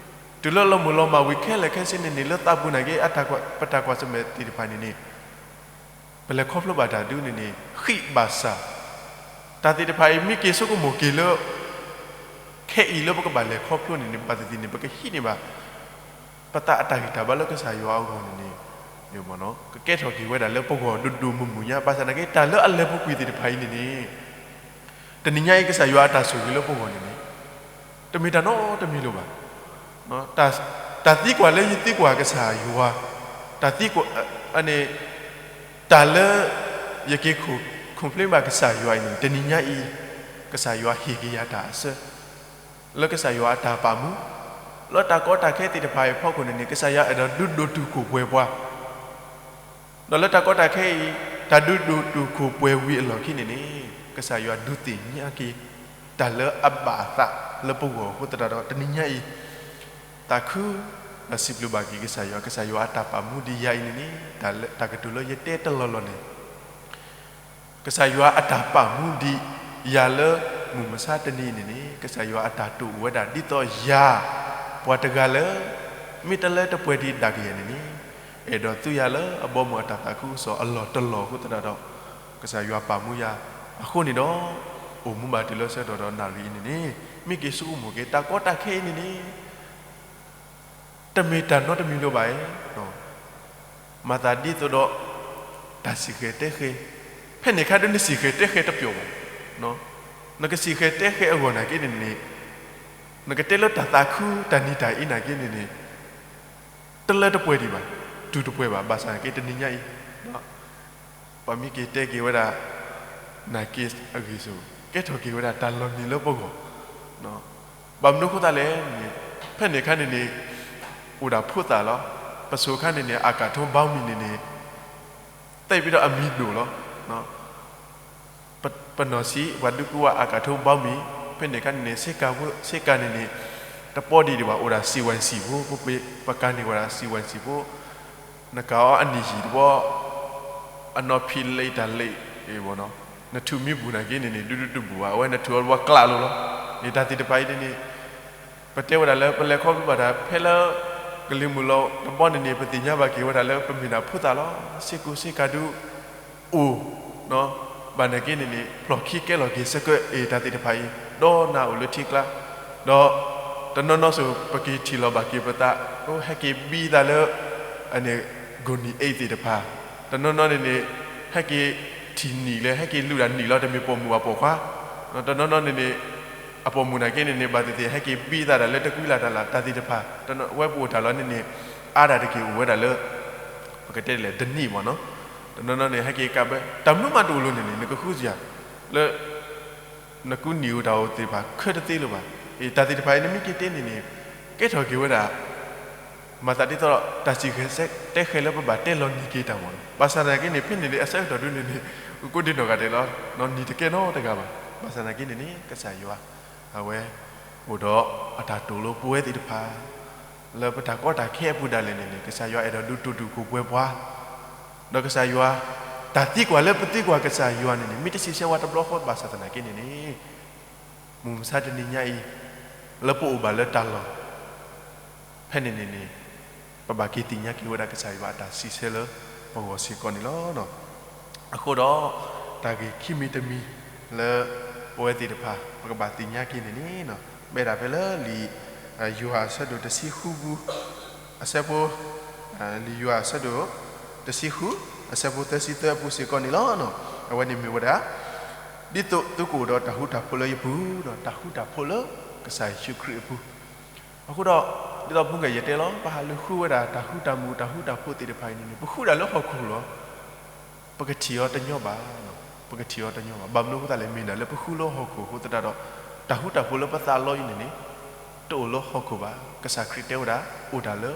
တုၤလၢလီၤမုၢ်လီၤမၢ်ဝံၤခဲလၢာ်ခဲဆ့န့ၣ်န့ၣ် လၢသးပူၤနာ်က့ ပတၢ်ကွၢ်ဆၢၣ်မဲာ်သ့ၣ်တဖၣ်န့ၣ်န့ၣ် ပလဲၤခီဖျိဘၣ်တၢ်ဒုးန့ၣ်န့ၣ် ဃံးဘၣ်ဆၣ်, တၢ်သ့ၣ်တဖၣ်အံၤ မ့ၢ်က့ၤဆိကမိၣ်က့ၤလၢ ခဲအံၤလၢပကဘၣ်လဲၤခီဖျိန့ၣ်န့ၣ် ဘၣ်သ့ၣ်သ့ၣ်န့ၣ် ပကဟံးန့ၢ်ဘၣ် ပသးအတၢ်ဂံၢ်တၢ်ဘါလၢကစၢ်ယွၤအဂီၢ်န့ၣ်န့ၣ်, ကကဲထီၣ်က့ၤဝဲဒၣ်လၢပဂီၢ်ဒိၣ်ဒိၣ်မုၢ်မုၢ်ညါ, ဘၣ်ဆၣ်သနာ်က့ တၢ်လၢအလဲၤပူၤကွံာ်သ့ၣ်တဖၣ်အံၤန့ၣ်န့ၣ် တနံၤညါအံၤ ကစၢ်ယွၤအတၢ်ဆိၣ်ဂ့ၤလၢပဂီၢ်န့ၣ်န့ၣ် တမ့ၢ်တၢ်နီတမံၤလၢၤဘၣ်. တၢ်သံကွၢ်လၢယသံကွၢ်ကစၢ်ယွၤ, တၢ်သံကွၢ် န့ၣ် တၢ်လၢ ယက့ၤ complain ဘၣ်ကစၢ်ယွၤအံၤန့ၣ် တနံၤညါအံၤ ကစၢ်ယွၤဟ့ၣ်က့ၤယၤတၢ်အဆၢ လၢကစၢ်ယွၤအတၢ်ပာ်မူ, လၢတၢ်ကီတၢ်ခဲသ့ၣ်တဖၣ်အံၤအဖီခိၣ်န့ၣ်န့ၣ် ကစၢ်ယွၤအဲၣ်ဒိးဒုးဒိၣ်တုာ်ခိၣ်ပှဲၤပှၤ ဒီးလၢတၢ်ကီတၢ်ခဲအံၤ တၢ်ဒုးဒိၣ်တုာ်ခိၣ်ပှဲၤဝံၤအလီၢ်ခံန့ၣ်န့ၣ် ကစၢ်ယွၤဒုးသ့ၣ်ညါက့ၤ တၢ်လၢအဘၣ်အသးလၢပဂီၢ်အဃိသတးဒီး တနံၤညါအံၤ သးခု ဒီးစံးဘျုးဘၣ်က့ၤကစၢ်ယွၤ, ကစၢ်ယွၤအတၢ်ပာ်မူဒံးယၤအံၤန့ၣ်န့ၣ် တၢ်ကတိၤလၢယတဲတလီၢ်လီၢ်န့ၣ် ကစၢ်ယွၤအတၢ်ပာ်မူဒံးယၤလၢမုၢ်မဆါတနံၤအံၤန့ၣ်န့ၣ် ကစၢ်ယွၤအတၢ်တိာ်အိၣ်ဝဲဒၣ်ဒ်သိးယၤ ပှၤတဂၤလၢ မ့ၢ်တလၢတပှဲၤဒံးဒၣ်ကယဲၢ်န့ၣ်န့ၣ် အဲၣ်ဒိးသူယၤလၢအဘီအမုၢ်အတၢ်သးခုကစီၣ်အလီၢ်တလီၢ်အဃိသတးဒီး ကစၢ်ယွၤပာ်မူယၤအဃိန့ၣ်ဒီး အိၣ်မူဘၣ်တုၤလၢဆၢကတီၢ်ဒီးနၣ်ရံၣ်အံၤန့ၣ်န့ၣ် မ့ၢ်က့ၤဆိကမိၣ်က့ၤ တၢ်ကီတၢ်ခဲအံၤန့ၣ်န့ၣ် တမ့ၢ်တၢ်နီတမံၤလၢၤဘၣ်ဧါ. မၤသးဒ်သိးဒီး တၢ်စံၣ်ဃဲၤတဲဃဲၤ, ဖဲန့ၣ်ခါဒ်နစံၣ်ဃဲၤတဲဃဲၤတပျီၤဘၣ်. နကစံးဃဲၤတဲဃဲၤအဂီၢ်နာ်က့န့ၣ်န့ၣ်, နကတဲလၢတၢ်သးခုတၢ်နံၤတၢ်အ့ၣ်နာ်က့န့ၣ်န့ၣ်, တလၢတပှဲၤဒံးဘၣ်, တူၢ်တပှဲၤဘၣ်. ဘၣ်ဆၣ်နာ်က့တနံၤညါအံၤ ပမ့ၢ်က့ၤတဲက့ၤဝဲဒၣ် နာ်က့အဂ့ၢ်စိၤ ကဲထီၣ်က့ၤဝဲဒၣ်တၢ်လီၤနံၤလၢပဂီၢ်. ဘၣ်မနုၤအဃိသတးလဲၣ်န့ၣ်, ဖဲန့ၣ်အခါန့ၣ်န့ၣ် အိၣ်ဒၣ်ဖိသၣ်လီၤ. ပစိၤအခါန့ၣ်န့ၣ် အကၣ်ထိဘီမံၤန့ၣ်န့ၣ် သ့ၣ်ပဒီးအမံၤဒိၣ်လီၤ. ပနီၢ်ဆံး ပှၤဒုးကူဝဲအကၣ်ထိဘီမံၤ, ဖဲန့ၣ်အခါန့ၣ်န့ၣ် ဆ့ကၤဖိ ဆ့ကၤန့ၣ်န့ၣ် တပီဒံးဒံးဘၣ် အိၣ်ဒၣ်စံးဝဲစံးဖိ, ပကၤန့ၢ်ဝဲဒၣ်စံးဝဲစံးဖိ, နကၤအီၤအနံၣ်ဟံၣ်တဘီ အနီၢ်ဖံးလ့တၢ်လ့အံၤဘၣ်နီၤ, နထုးမံပူၤနာ်က့န့ၣ်န့ၣ် ဒူဒူတဘူၣ်ဘၣ်, အဝဲနထုးအီၤတဘီကျးလိၤလီၤ. န့ၣ်တၢ်သ့ၣ်တဖၣ်အံၤန့ၣ်န့ၣ် ပတဲဝဲဒၣ်လၢပလဲၤခီဖျိဘၣ်တၢ်ဖဲလၢ ကလံၤမုၢ်လီၤတဘီန့ၣ်န့ၣ် ပသ့ၣ်ညါဘၣ်က့ၤဝဲဒၣ်လၢပမ့ၢ်ဒၣ်ဖိသၣ်လီၤ. စ့ၢ်ကီးစ့ကၤဒုး အိၣ် ဘၣ်နာ်က့န့ၣ်န့ၣ် ဖျိၣ်ခံကဲလီၤက့ၤဆၢကၢအံၤတၢ်သ့ၣ်တဖၣ်အံၤ ဒီးနၤအိၣ်လၢထံကျါ, ဒီးတနီၤနီၤစိၤ ပက့ၤထံၣ်လီၤဘၣ်က့ၤပသး ဟဲက့ၤဘံသးလၢ အန့ၣ် ကိၢ်နံၤအ့ၣ်သ့ၣ်တဖၣ်, တနီၤနီၤန့ၣ်န့ၣ် ဟဲက့ၤထံၣ်နံၣ်လၢ ဟဲက့ၤလူၤဒၣ်နံၣ်လီၤ တမ့ၢ်ပိာ်မုၣ်အပိာ်ခွါ, တနီၤနီၤန့ၣ်န့ၣ် အပိာ်မုၣ်နာ်က့န့ၣ်န့ၣ် ဘၣ်သ့ၣ်သ့ၣ် ဟဲက့ၤဘံသးဒၣ်လၢတကွံလၢ်တၢ်လၢ် တၢ်သ့ၣ်တဖၣ် ဝဲပအိၣ်တၢ်လီၤန့ၣ်န့ၣ် အါဒၣ်တက့ၢ်အိၣ်ဝဲဒၣ်လၢ ပကတဲဒ်လဲၣ် တနံၣ်ဘၣ်နီၤ, တနီၤနီၤန့ၣ် ဟဲက့ၤကးဘၢ တၢ်မနုၤမးတအိၣ်လိၤန့ၣ်န့ၣ် နကဃုစ့ၢ်ဧါ လၢ နကူနံၣ်ဧိၤတၢ်ဧိၤသ့ၣ်တဖၣ် ခဲတသ့လၢၤဘၣ်. တၢ်သ့ၣ်တဖၣ်အံၤ နမ့ၢ်က့ၤတဲန့ၣ်န့ၣ် ကဲထီၣ်က့ၤဝဲဒၣ် မၤသးဒ်သိးဒီး တၢ်စံးဃဲၤတဲဃဲၤလၢပဘၣ်တဲလီၤနံၤက့ၤတၢ်မ့ၢ်နီၤ. ဘၣ်ဆၣ်သနာ်က့န့ၣ် ဖဲန့ၣ်န့ၣ် အဆၢကတီၢ်ဒုန့ၣ်န့ၣ် ကကိးဒံးနီၢ်ဂၤဒဲးလီၤ, နံၤတကဲနီတဂၤဘၣ်. ဘၣ်ဆၣ်သနာ်က့န့ၣ်န့ၣ် ကစၢ်ယွၤ အဝဲ အိၣ်ဒီးအတၢ်တိာ်လိပဝဲသ့ၣ်တဖၣ် လၢပတၢ်ကီတၢ်ခဲအပူၤဒၣ်လဲာ်န့ၣ်န့ၣ် ကစၢ်ယွၤအဲၣ်ဒိးဒုးတိာ်ဒုးခိၣ်ပှဲၤပှၤ, ဒီးကစၢ်ယွၤ တၢ်သံကွၢ်လၢပသံကွၢ်ကစၢ်ယွၤန့ၣ်န့ၣ် မ့ၢ်တစံးဆၢဝဲတဘျီဃီ ဘၣ်ဆၣ်သနာ်က့န့ၣ်န့ၣ် မုၢ်မဆါတနံၤညါအံၤ လၢပအိၣ်ဘၣ်လၢတၢ်လီၢ် ဖဲန့ၣ်န့ၣ်န့ၣ် ပဘၣ်က့ၤသ့ၣ်ညါက့ၤဝဲဒၣ်ကစၢ်ယွၤအတၢ်စံးဆၢလၢပဂီၢ်စ့ၢ်ကီးန့ၣ်လီၤ. အဃိဒီး တၢ်ဂ့ၢ်ခံမံၤတမံၤလၢ ပဝဲသ့ၣ်တဖၣ် ပကဘၣ်သ့ၣ်ညါက့ၤန့ၣ်န့ၣ် မ့ၢ်ဒၣ်ဖဲလၢလံာ် ယိၤဟၣ်အဆၢဒိၣ်တဆံဃုပူၤ အဆၢဖိ လံာ်ယိၤဟၣ်အဆၢဒိၣ်တဆံဃု အဆၢဖိသၢဆံသၢအပူၤစ့ၢ်ကီးန့ၣ်လီၤ. အဝဲန့ၣ်မ့ၢ်ဝဲဒၣ် ဒ်သိးသုကအိၣ်ဒီးတၢ်ဃူတၢ်ဖိးလၢယပူၤ ဒီးတၢ်ဃူတၢ်ဖိးလၢကစၢ်ယ့ၣ်ၡူးခရံာ်အပူၤ. အဃိဒီး ဒ်သိးဖုကယဲၢ်တဲလီၤ ပဟးလူၤဃုဝဲဒၣ်တၢ်ဃူတၢ်မုာ် တၢ်ဃူတၢ်ဖိးသ့ၣ်တဖၣ်အံၤန့ၣ်န့ၣ် ပဃုဒၣ်လၢဟီၣ်ခိၣ်လီၤ. ပကထံၣ်အီၤတညီဘၣ်, ပကထံၣ်အီၤတညီဘၣ်. ဘၣ်မနုၤအဃိသတးလဲၣ် မ့ၢ်ဒၣ်လၢပဃုလၢဟီၣ်ခိၣ်အဃိသတးဒီး တၢ်ဃူတၢ်ဖိးလၢပသးလီအံၤန့ၣ်န့ၣ် တအိၣ်လၢဟီၣ်ခိၣ်ဘၣ်. ကစၢ်ခရံာ်တဲဝဲဒၣ် အိၣ်ဒၣ်လၢ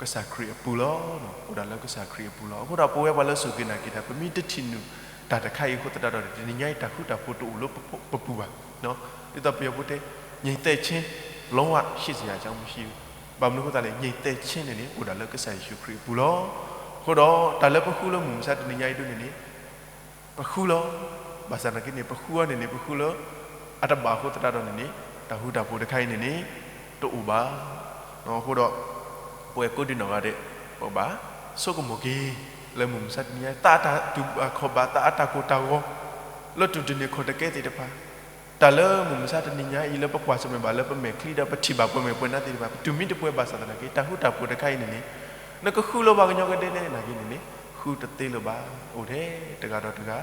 ကစၢ်ခရံာ်အပူၤလီၤ. အိၣ်ဒၣ်လၢကစၢ်ခရံာ်အပူၤလီၤ. အဃိဒီးပဝဲပှၤလၢစူၢ်က့ၤနာ်က့ၤတၢ် ပမ့ၢ်တထံၣ်နုာ်တၢ်တခါအံၤအဃိသတးဒီး တနံၤညါအံၤတၢ်ဃူတၢ်ဖိးတအိၣ်လၢပပူၤဘၣ်. ဒ်သိးပယီၤဖိတဲ ငြိမ်သက်ခြင်း လုံးဝရှိစရာအကြောင်းမရှိဘူး. ဘၣ်မနုၤအဃိသတးလဲၣ် ငြိမ်သက်ခြင်းန့ၣ်န့ၣ် အိၣ်ဒၣ်လၢကစၢ်ယ့ၣ်ၡူးခရံာ်အပူၤလီၤ. အဃိဒီး တၢ်လၢပဃုလၢမုၢ်မဆါတနံၤညါအံၤဒ်န့ၣ်န့ၣ် ပဃုလီၤ. ဘၣ်ဆၣ်သနာ်က့န့ၣ် ပဃုအီၤန့ၣ်န့ၣ် ပဃုလၢ အတဘၣ်အဃိသတးဒီးန့ၣ်န့ၣ် တၢ်ဃူတၢ်ဖိးတခါအံၤန့ၣ်န့ၣ် တအိၣ်ဘၣ်. အဃိဒီး ပဝဲကိးဒံနီၢ်ဂၤဒဲး ပဘၣ်ဆိကမိၣ်က့ၤ လၢမုၢ်မဆါတနံၤညါ သးအတၢ်တူၢ်ဘၣ်ခီၣ်ဘၣ် သးအတၢ်ကိၢ်တၢ်ဂီၤ လၢတူၢ်တန့ၢ်ခီၣ်တကဲသ့ၣ်တဖၣ် တၢ်လၢမုၢ်မဆါတနံၤညါအံၤ လၢပကွၢ်ဆၢၣ်မဲာ်ဘၣ်လၢပမဲာ်ချံဒီး ပထံၣ်ဘၣ်ပှဲၤမဲာ်ပှဲၤနါသ့ၣ်တဖၣ် ပတုၤမ့ၢ်တပှဲၤဘၣ်ဆၣ်သနာ်က့ တၢ်ဃူတၢ်ဖိးတခါအံၤန့ၣ်န့ၣ် နကဃုလၢပှၤကညီကဒဲကဒဲနာ်က့န့ၣ်န့ၣ် ဃုတသ့လၢၤဘၣ်. အိၣ်ထဲတဂၤဒီးတဂၤ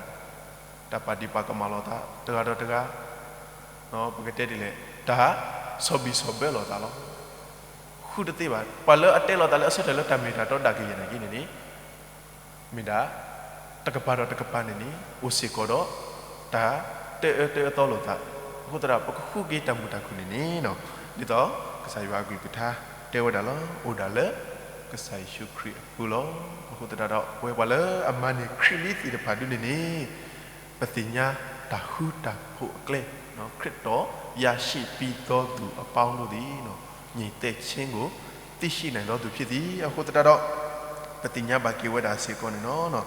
တၢ်ပာ်ဒံးပာ်ကမၣ်လိာ်သး တဂၤဒီးတဂၤ ပကတဲဒ်လဲၣ် တၢ်ဆီၣ်ဘံၣ်ဆီၣ်ဘၢလိာ်သးလီၤ. ဃုတသ့ဘၣ်. ပှၤလၢအတဲလိာ်သးလၢအဆၢထၢၣ်လၢတၢ်မ့ၢ်တၢ်တီဒၣ်ကယဲၢ်နာ်က့န့ၣ်န့ၣ် မ့ၢ်ဒၣ် တကပၤဒီးတကပၤန့ၣ်န့ၣ် အိၣ်စ့ၢ်ကီးဒီး တၢ်တအၢတအၢသီလိာ်သး အဃိသတးဒီး ပကဃုက့ၤတၢ်မုာ်တၢ်ခုၣ်န့ၣ်န့ၣ် ဒ်သိးကစၢ်ယွၤအကလုၢ်ကထါတဲဝဲဒၣ်လီၤ. အိၣ်ဒၣ်လၢကစၢ်ယ့ၣ်ၡူးခရံာ်အပူၤလီၤ. အဃိသတးဒီး ပဝဲပှၤလၢအမၤန့ၢ်ခရံာ်လံသ့ၣ်တဖၣ်ဒ်န့ၣ်န့ၣ် ပသ့ၣ်ညါတၢ်ဃူတၢ်ဖိးအကျဲ, ခရစ်တော်ရရှိပြီးသောသူအပေါင်းတို့သည် ငြိမ်သက်ခြင်းကို သိရှိနိုင်သောသူဖြစ်သည်. အဃိသတးဒီး ပသ့ၣ်ညါဘၣ်က့ၤဝဲဒၣ်စ့ၢ်ကီးန့ၣ်လီၤ.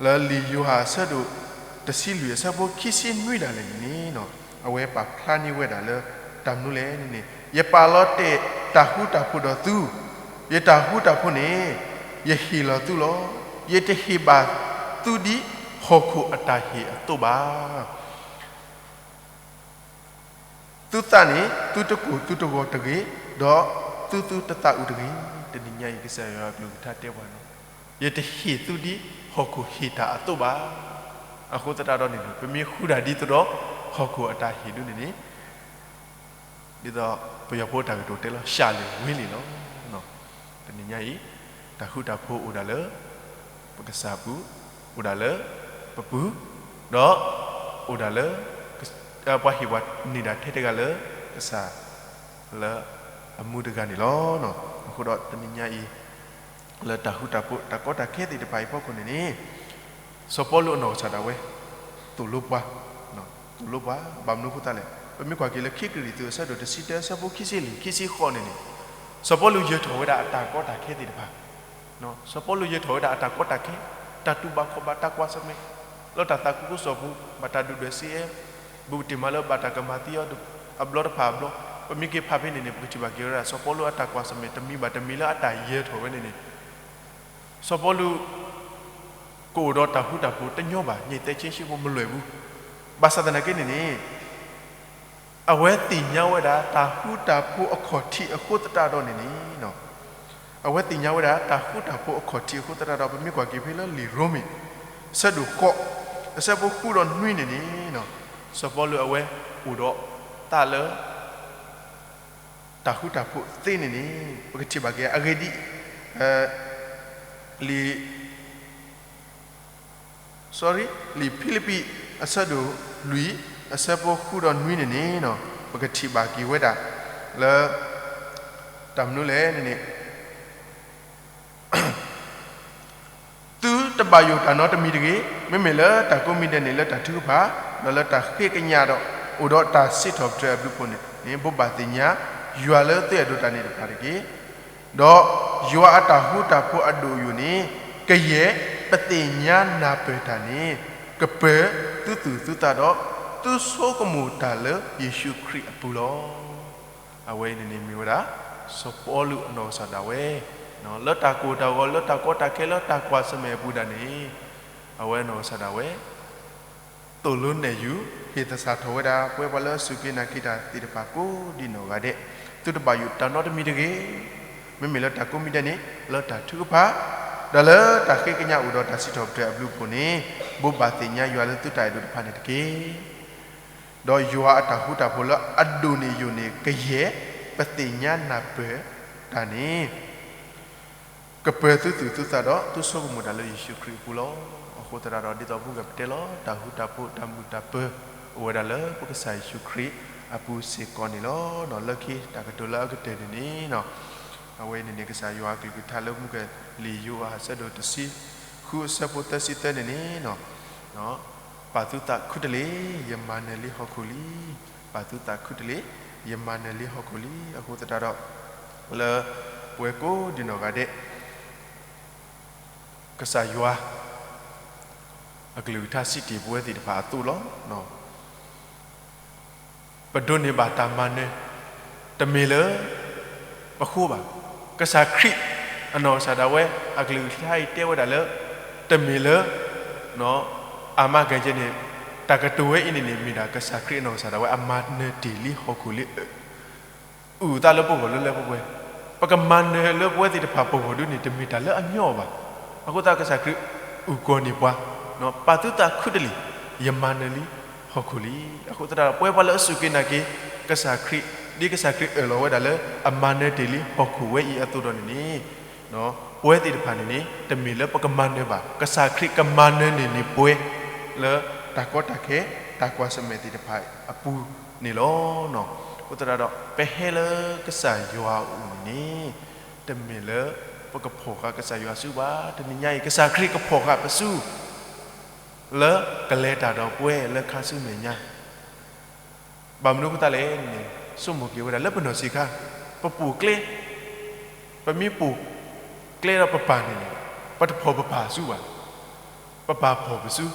လၢလံာ်ယိၤဟၣ်အဆၢဒိၣ်တဆံလွံၢ် အဆၢဖိခံဆံနွံဒၣ်လဲာ်န့ၣ်န့ၣ် အဝဲပာ်ဖျါန့ၢ်ဝဲဒၣ်လၢ တၢ်မနုၤလဲၣ်န့ၣ်န့ၣ် ယပာ်လီၤတဲာ်တၢ်ဃူတၢ်ဖိးဒီးသု, ယတၢ်ဃူတၢ်ဖိးန့ၣ် ယဟ့ၣ်လီၤသုလီၤ. ယတဟ့ၣ်ဘၣ်သုဒ်ဟီၣ်ခိၣ်အတၢ်ဟ့ၣ်အသိးဘၣ်. သုသးန့ၣ် သုတကိၢ်သုတဂီၤတဂ့ၤ, ဒီးသုသုတသးအုးတဂ့ၤ. တနံၤညါအံၤ ကစၢ်ယွၤအကလုၢ်ကထါတဲပှၤန့ၣ် ယတဟ့ၣ်သုဒ်ဟီၣ်ခိၣ်ဟ့ၣ်တၢ်အသိးဘၣ်. အဃိသတးဒီးန့ၣ် ပမ့ၢ်ဃုတၢ်ဒ်သိးဒီး ဟီၣ်ခိၣ်အတၢ်ဟ့ၣ်ဒုန့ၣ်န့ၣ် ဒ်သိးပယီၤဖိတၢ်ကတိၤတဲလီၤ ရှည်လီၤဝေးလီၤ. တနံၤညါအံၤ တၢ်ဃူတၢ်ဖိးအိၣ်ဒၣ်လၢ ပကစၢ်ပူၤ, အိၣ်ဒၣ်လၢပပူၤ, ဒီးအိၣ်ဒၣ်လၢ ပှၤဟ့ၣ်ပှၤန့ၢ်ဒၣ်ထဲတဂၤလၢ ကစၢ် လၢအမူတဂၤန့ၣ်လီၤ. အဃိဒီးတနံၤညါအံၤ လၢတၢ်ဃူတၢ်ဖိး တၢ်ကီတၢ်ခဲသ့ၣ်တဖၣ်အံၤအဖီခိၣ်န့ၣ်န့ၣ် စီၤပီလူးအနီၢ်ကစၢ်ဒၣ်ဝဲ သိၣ်လိပှၤ, သိၣ်လိပှၤ ဘၣ်မနုၤအဃိသတးလဲၣ်. ပမ့ၢ်ကွၢ်က့ၤလၢခံကရံၣ်သူးအဆၢဒိၣ်တဆံတၢ အဆၢဖိခံဆံလွံၢ် ခံဆံဃိးန့ၣ်န့ၣ် စီၤပီလူးယၢၤထီၣ်ဝဲဒၣ်အတၢ်ကီတၢ်ခဲသ့ၣ်တဖၣ် စီၤပီလူးယၢၤထီၣ်ဝဲဒၣ်အတၢ်ကီတၢ်ခဲ, တၢ်တူၢ်ဘၣ်ခီၣ်ဘၣ် တၢ်ကွၢ်ဆၢၣ်မဲာ် လၢတၢ်သးခုကစီၣ်ပူၤ, ဘၣ်တၢ်ဒုၣ်ဒွဲၣ်စံးအဲၣ်, ဘူးတ့ၢ်မးလၢဘၣ်တၢ်ကမၤသံအီၤ အဘျီတဖၣ်အဘျီ, ပမ့ၢ်က့ၤဖးဖဲန့ၣ်န့ၣ် ပကထံၣ်ဘၣ်က့ၤဝဲဒၣ် စီၤပီလူးအတၢ်ကွၢ်ဆၢၣ်မဲာ် တမံၤဘၣ်တမံၤလၢအတၢ်ယၢၤထီၣ်ဝဲန့ၣ်န့ၣ် စီၤပီလူး ကအိၣ်ဒီးတၢ်ဃူတၢ်ဖိးတညီဘၣ်, ငြိမ်သက်ခြင်းရှိဖို့မလွယ်ဘူး. ဘၣ်ဆၣ်သနာ်က့န့ၣ်န့ၣ် အဝဲသ့ၣ်ညါဝဲဒၣ် တၢ်ဃူတၢ်ဖိးအခီၣ်ထံးအဃိသတးဒီးန့ၣ်န့ၣ်, အဝဲသ့ၣ်ညါဝဲဒၣ် တၢ်ဃူတၢ်ဖိးအခီၣ်ထံးအဃိသတးဒီး ပမ့ၢ်ကွၢ်က့ၤဖဲလၢလံာ်ရိမ့ၤ အဆၢဒိၣ်ဃိး အဆၢဖိဃုဒီးနွံန့ၣ်န့ၣ်, စီၤပီလူးအဝဲအိၣ်ဒီးသးလၢ တၢ်ဃူတၢ်ဖိးသ့န့ၣ်န့ၣ် ပကထံၣ်ဘၣ်က့ၤအဂ့ၢ်ဒ်အံၤ, လံာ် sorry လံာ်ဖံလံးပံး အဆၢဒိၣ်လွံၢ် အဆၢဖိဃုဒီးနွံန့ၣ်န့ၣ် ပကထံၣ်ဘၣ်က့ၤဝဲဒၣ်လၢ တၢ်မနုၤလဲၣ်န့ၣ်န့ၣ် သုတဘၣ်ယိၣ်တၢ်နီတမံၤတဂ့ၤ, မ့မ့ၢ်လၢတၢ်ကိးမံၤဒဲးန့ၣ် လၢတၢ်ထုကဖၣ်, ဒီးလၢတၢ်ဃ့ကညးဒီး အိၣ်ဒီးတၢ်စံးထီၣ်ပတြၢၤအဘျုးအဖှိၣ်န့ၣ်န့ၣ် ဘိးဘၣ်သ့ၣ်ညါ ယွၤလၢသုအဲၣ်ဒိးတၢ်န့ၣ်တဖၣ်တက့ၢ်. ဒီးယွၤအတၢ်ဃူတၢ်ဖိးအဒိၣ်အယိာ်န့ၣ် ကယဲၢ်ပသ့ၣ်ညါနၢ်ပၢၢ်တၢ်န့ၣ် ကပၢၤသုသူၣ်သုသးဒီး သုဆိကမိၣ်တၢ်လၢယ့ၣ်ၡူးခရံာ်အပူၤလီၤ. အဝဲအံၤန့ၣ်န့ၣ်မ့ၢ်ဝဲဒၣ် စီၤပီလူးအနီၢ်ကစၢ်ဒၣ်ဝဲ လၢတၢ်ကီတၢ်ခဲ လၢတၢ်ကီတၢ်ခဲလၢတၢ်ကွၢ်ဆၢၣ်မဲာ်အပူၤဒၣ်န့ၣ် အဝဲအနီၢ်ကစၢ်ဒၣ်ဝဲ သိၣ်လိနဲၣ်ယုာ် ဟ့ၣ်သဆၣ်ထီၣ်ဝဲဒၣ် ပဝဲပှၤလၢအစူၢ်က့ၤနာ်က့ၤတၢ်သ့ၣ်တဖၣ်ကိးဒံးနီၢ်ဂၤဒဲး, သုတဘၣ်ယိၣ်တၢ်နီတမံၤတဂ့ၤ. မ့မ့ၢ်လၢတၢ်ကိးမံၤဒဲးန့ၣ် လၢတၢ်ထုကဖၣ်, ဒီးလၢတၢ်ဃ့ကညးအိၣ်ဒီးတၢ်စံးထီၣ်ပတြၢၤအဘျုးအဖှိၣ်န့ၣ် ဘိးဘၣ်သ့ၣ်ညါယွၤလၢသုတၢ်အဲၣ်ဒိးတဖၣ်န့ၣ်တက့ၢ်. ဒီးယွၤအတၢ်ဃူတၢ်ဖိးလၢအဒိၣ်န့ၢ်ယိာ်န့ၣ် ကယဲၢ်ပသ့ၣ်ညါနၢ်ပၢၢ်တၢ်န့ၣ် ကပၢၤသုသူၣ်သုသးဒီး သုဆိကမိၣ်တၢ်လၢယ့ၣ်ၡူးခရံာ်အပူၤလီၤ. အဃိသတးဒီး ဒ်သိးပူၤကပတဲလီၤ တၢ်ဃူတၢ်ဖိး တၢ်မုာ်တၢ်ပၢၤ အိၣ်ဝဲဒၣ်လၢပကစၢ်ယ့ၣ်ၡူးခရံာ်အပူၤစ့ၢ်ကီးန့ၣ်လီၤ. လၢခံတၢ်ကတိၤလၢအကတၢၢ်န့ၣ်န့ၣ် အဝဲအံၤန့ၣ်န့ၣ် ကစၢ်ယွၤအကလုၢ်ကထါလၢမူကလံာ်ယိၤဟၣ်အဆၢဒိၣ်တဆံဃုအဆၢဖိသၢဆံသၢန့ၣ်န့ၣ် ပာ်သုသးခူတလ့ၢ်, ယမၤနၢၤလံဟီၣ်ခိၣ်လံ. ပာ်သုသးခူတလ့ၢ်, ယမၤနၢၤလံဟီၣ်ခိၣ်လံ. အဃိသတးဒီး လၢပဝဲကိးဒံးနီၢ်ဂၤဒဲး ကစၢ်ယွၤအကလုၢ်ကထါစံးတ့ၢ်ပဝဲသ့ၣ်တဖၣ်အသိးလီၤ. ပဒိးန့ၢ်ဘၣ်တၢ်မၤနၢၤ တမ့ၢ်လၢပဃိဘၣ်. ကစၢ်ခရံာ်အနီၢ်ကစၢ်ဒၣ်ဝဲ အကလုၢ်ကထါအံၤတဲဝဲဒၣ်လၢ တမ့ၢ်လၢ အမၤကဲကဲန့ၣ် တၢ်ကတိၤဝဲအံၤန့ၣ်န့ၣ် မ့ၢ်ဒၣ်ကစၢ်ခရံာ်အနီၢ်ကစၢ်ဒၣ်ဝဲ အမၤနၢၤတ့ၢ်လံဟီၣ်ခိၣ်လံ အုၣ်သးလၢပဂီၢ်လၢလၢပှဲၤပှဲၤ, ပကမၤနၢၤလၢပဝဲသ့ၣ်တဖၣ်ပဂီၢ်ဒုန့ၣ် တမ့ၢ်တၢ်လၢအညီဘၣ်. အဃိသတးကစၢ်ခရံာ်အုၣ်ကီၤန့ၢ်ပှၤ, ပာ်သုသးခူတလ့ၢ်, ယမၤနၢၤလံဟီၣ်ခိၣ်လံ. အဃိသတးဒီး ပဝဲပှၤလၢအစူၢ်က့ၤနာ်က့ၤကစၢ်ခရံာ် ဒ်ကစၢ်ခရံာ်အၢၣ်လီၤဝဲဒၣ်လၢ အမၤနၢၤတ့ၢ်လံဟီၣ်ခိၣ်ဝဲအံၤအသိးဒီးန့ၣ်န့ၣ် ပဝဲသ့ၣ်တဖၣ်န့ၣ်န့ၣ် တမ့ၢ်လၢပကမၤနၢၤဘၣ်, ကစၢ်ခရံာ်ကမၤနၢၤန့ၢ်န့ၢ်ပှၤ လၢတၢ်ကီတၢ်ခဲ တၢ်ကွၢ်ဆၢၣ်မဲာ်သ့ၣ်တဖၣ်အပူၤန့ၣ်လီၤ. အဃိသတးဒီး ပဟဲလၢကစၢ်ယွၤအအိၣ်န့ၣ်န့ၣ် တမ့ၢ်လၢပကဖီၣ်ဃာ်ကစၢ်ယွၤစုဘၣ်. တနံၤညါအံၤ ကစၢ်ခရံာ်ကဖီၣ်ဃာ်ပစု လၢကလဲၤတၢ်ဒီးပှၤလၢခါဆူမဲာ်ညါ ဘၣ်မနုၤအဃိသတးလဲၣ်န့ၣ် ဆိကမိၣ်က့ၤဝဲဒၣ်လၢပနီၢ်ဆံးခါ ပပိာ်ကျဲ, ပမ့ၢ်ပိာ်ကျဲဒီးပပၢ်န့ၣ်န့ၣ် ပတဖီၣ်ပပၢ်စုဘၣ်. ပပၢ်ဖီၣ်ပစု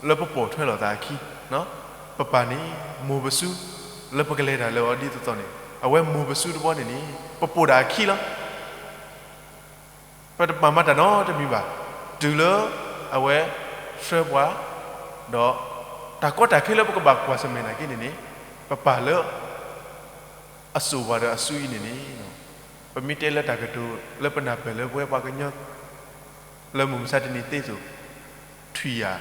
လၢပပိာ်ထွဲလိာ်သးအခံ, ပပၢ်န့ၣ် မိၢ်ပစု လၢပကလဲၤတၢ်လၢအီၤဒ်သိးသိးန့ၣ် အဝဲမိၢ်ပစုတဘီန့ၣ်န့ၣ် ပပိာ်တၢ်အခံလီၤ. ပတပာ်မၤတၢ်နီတမံၤဘၣ်. တုၤလၢအဝဲဆှၢပှၤ, ဒီးတၢ်ကီတၢ်ခဲလၢပကဘၣ်ကွၢ်ဆၢၣ်မဲာ်နာ်က့န့ၣ်န့ၣ် ပပၢ်လၢအစိာ်ပှၤဒီးအစုအံၤန့ၣ်န့ၣ် ပမ့ၢ်တဲလၢတၢ်ကတိၤလၢပနၢ်ပၢၢ်လၢပဝဲပှၤကညီ လၢမုၢ်မဆါတနံၤသ့ၣ်စိၤ ထွံၣ်ယၤ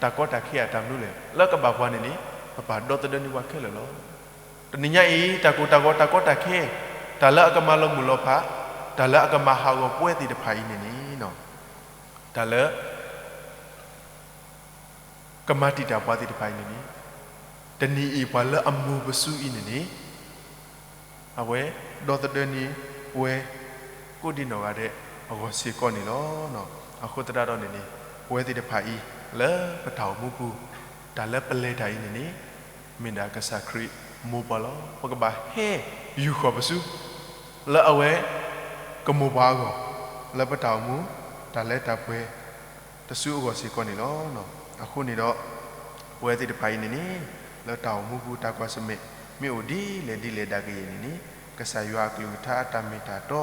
တၢ်ကီတၢ်ခဲအတၢ်မနုၤလဲၣ် လၢကဘၣ်ပှၤန့ၣ်န့ၣ် ပၢ်ဒီသဒၢန့ၢ်ပှၤခဲလၢာ်လီၤ. တနံၤညါအံၤ တၢ်ကိၢ်တၢ်ဂီၤ တၢ်ကီတၢ်ခဲ, တၢ်လၢအကမၤလီၤမုၢ်လီၤဖး, တၢ်လၢအကမၤဟးဂီၤပဝဲသ့ၣ်တဖၣ်အံၤန့ၣ်န့ၣ်, တၢ်လၢ ကမၤတံာ်တာ်ပှၤသ့ၣ်တဖၣ်အံၤန့ၣ်န့ၣ်, တနံၤအံၤပှၤလၢအမိၢ်ပစုအံၤန့ၣ်န့ၣ်, အဝဲဒီသဒၢန့ၢ်ပဝဲ ကိးဒံနီၢ်ဂၤဒဲးအဂီၢ်စ့ၢ်ကီးန့ၣ်လီၤ. အဃိသတးဒီးန့ၣ်န့ၣ်, ပဝဲသ့ၣ်တဖၣ်အံၤ လၢပတၢ်အိၣ်မူပူၤ, တၢ်လၢပလဲၤတၢ်အံၤန့ၣ်န့ၣ်, မ့ၢ်ဒၣ်ကစၢ်ခရံာ်မိၢ်ပှၢ်လီၤ. ပကဘၣ်ဟဲယူာ်ဃီၤပစု လၢအဝဲကမိၢ်ပှၢ်အဂီၢ်, လၢပတၢ်အိၣ်မူ တၢ်လဲၤတၢ်ပှဲၤ တစုအဂီၢ်စ့ၢ်ကီးန့ၣ်လီၤ. အဃိန့ၣ်ဒီး ပဝဲသ့ၣ်တဖၣ်အံၤန့ၣ်န့ၣ်, လၢတၢ်အိၣ်မူပူၤတၢ်ကွၢ်ဆၢၣ်မဲာ် မ့ၢ်အိၣ်ဒ်လဲၣ်ဒ်လဲၣ်ဒၣ်ကယဲၢ်န့ၣ်န့ၣ်, ကစၢ်ယွၤအကလုၢ်ကထါအတၢ်မ့ၢ်တၢ်တီ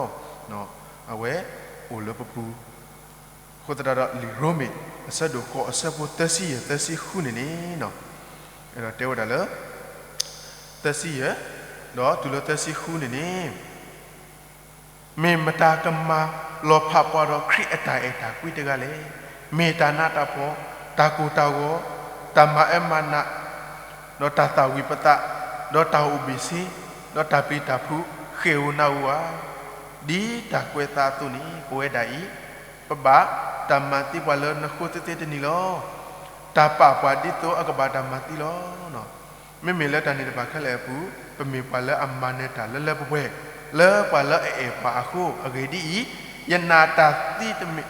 အဝဲအိၣ်လၢပပူၤ, အဃိသတးဒီးလံာ်ရိမ့ၤ အဆၢဒိၣ်ဃိး အဆၢဖိသၢဆံယဲၢ် သၢဆံဃုန့ၣ်န့ၣ်, အဲၣ်ဒိးတဲဝဲဒၣ်လၢ သၢဆံယဲၢ် ဒီးတုၤလၢသၢဆံဃုန့ၣ်န့ၣ် မ့ၢ်မတၤကမၤလီၤဖးပှၤဒီးခရံာ်အတၢ်အဲၣ်တၢ်ကွံတဂၤလဲၣ်. မ့ၢ်တၢ်နးတၢ်ဖှီၣ်, တၢ်ကိၢ်တၢ်ဂီၤ, တၢ်မၤအၢမၤနး, ဒီးတၢ်သၣ်ဝံၤပသး, ဒီးတၢ်အိၣ်ဘ့ၣ်ဆ့, ဒီးတၢ်ပျံၤတၢ်ဖုး, ဃဲၣ်ဧိၤနးဧိၤဧါ. ဒ်တၢ်ကွဲးသးအသိးန့ၣ် ပဝဲဒၣ်အံၤ ပဘၣ်တၢ်မၤသံပှၤလၢနဃိသ့သ့တနံၤလီၤ. တၢ်ပာ်ပှၤဒ်သိးအကဘၣ်တၢ်မၤသံလီၤ. မ့မ့ၢ်လၢတၢ်န့ၣ်တဖၣ်ခဲလၢာ်အပူၤ, ပမ့ၢ်ပှၤလၢအမၤနၢၤတၢ်လၢလၢပှဲၤပှဲၤ, လၢပှၤလၢအအဲၣ်ပှၤအဃိ, အဂ့ၢ်ဒ်အံၤ, ယနာ်တၢ်သံတမ့ၢ်,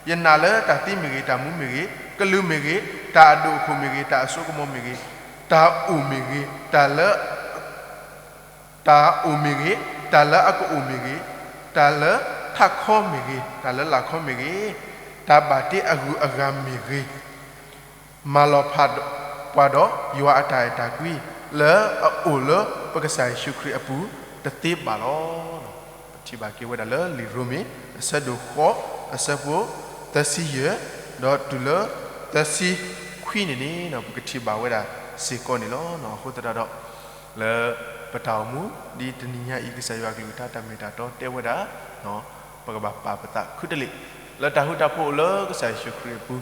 ယနာ်လၢတၢ်သံမ့ၢ်ဂ့ၤ, တၢ်မူမ့ၢ်ဂ့ၤ, ကလူးမ့ၢ်ဂ့ၤ, တၢ်အဒိၣ်အခိၣ်မ့ၢ်ဂ့ၤ, တၢ်အစိကမီၤမ့ၢ်ဂ့ၤ, တၢ်အိၣ်မ့ၢ်ဂ့ၤ, တၢ်လၢ တၢ်အိၣ်မ့ၢ်ဂ့ၤ, တၢ်လၢအကအိၣ်မ့ၢ်ဂ့ၤ, တၢ်လၢထးခီမ့ၢ်ဂ့ၤ, တၢ်လၢလာ်ခီမ့ၢ်ဂ့ၤ, တၢ်ဘၣ်တ့အဂုၤအဂၤမ့ၢ်ဂ့ၤ, မၤလီၤဖးပှၤဒီးယွၤအတၢ်အဲၣ်တၢ်ကွံ လၢအအိၣ်လၢပကစၢ်ယ့ၣ်ၡူးခရံာ်အပူၤတသ့ဘၣ်လီၤ. ပထံၣ်ဘၣ်က့ၤဝဲဒၣ်လၢလံာ်ရိမ့ၤ အဆၢဒိၣ်ဃိး အဆၢဖိသၢဆံယဲၢ် ဒီးတုၤလၢသၢဆံခွံန့ၣ်န့ၣ် ပကထံၣ်ဘၣ်ဝဲဒၣ်စ့ၢ်ကီးန့ၣ်လီၤ. အဃိသတးဒီး လၢပတၢ်အိၣ်မူ ဒ်တနံၤညါအံၤ ကစၢ်ယွၤအကလုၢ်ကထါတၢ်မ့ၢ်တၢ်တီတဲဝဲဒၣ်, ပကဘၣ်ပာ်ပသးခူတလ့ၢ် လၢတၢ်ဃူတၢ်ဖိးအိၣ်လၢကစၢ်ယ့ၣ်ၡူးခရံာ်အပူၤ,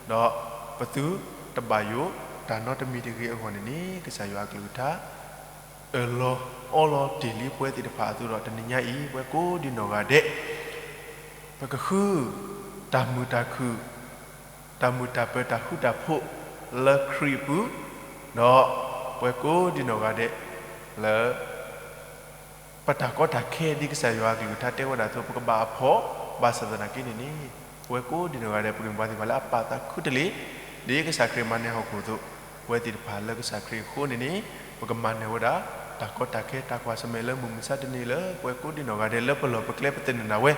ဒီးပသုတဘၣ်ယိၣ်တၢ်နီတမံၤတဂ့ၤအဂီၢ်န့ၣ်န့ၣ် ကစၢ်ယွၤအကလုၢ်ကထါ အၢၣ်လီၤအီလီၤတ့ၢ်လံပဝဲသ့ၣ်တဖၣ်အသိးဒီး တနံၤညါအံၤ ပဝဲကိးဒံနီၢ်ဂၤဒဲး ပကဃု တၢ်မုာ်တၢ်ခုၣ် တၢ်မုာ်တၢ်ပၢၤ တၢ်ဃူတၢ်ဖိး လၢခရံာ်အပူၤ, ဒီးပဝဲကိးဒံနီၢ်ဂၤဒဲး လၢ ပတၢ်ကီတၢ်ခဲ ဒ်ကစၢ်ယွၤအကလုၢ်ကထါတဲဝဲဒၣ်အသိး ပကဘၣ်အဖှီၣ်, ဘၣ်ဆၣ်သနာ်က့န့ၣ်န့ၣ် ပဝဲကိးဒံနီၢ်ဂၤဒဲး ပကမ့ၢ်ပှၤသ့ၣ်တဖၣ်လၢအပာ်သးခူတလ့ၢ်, ဒ်ကစၢ်ခရံာ်မၤနၢၤဟီၣ်ခိၣ်အသိး, ပဝဲသ့ၣ်တဖၣ်လၢကစၢ်ခရံာ်အဃိန့ၣ်န့ၣ် ပကမၤနၢၤဝဲဒၣ် တၢ်ကီတၢ်ခဲ တၢ်ကွၢ်ဆၢၣ်မဲာ်လၢမုၢ်မဆါတနံၤလၢ ပဝဲကိးဒံနီၢ်ဂၤဒဲး လၢပလီၢ်ပကျဲပသန့ၤနၤဝဲ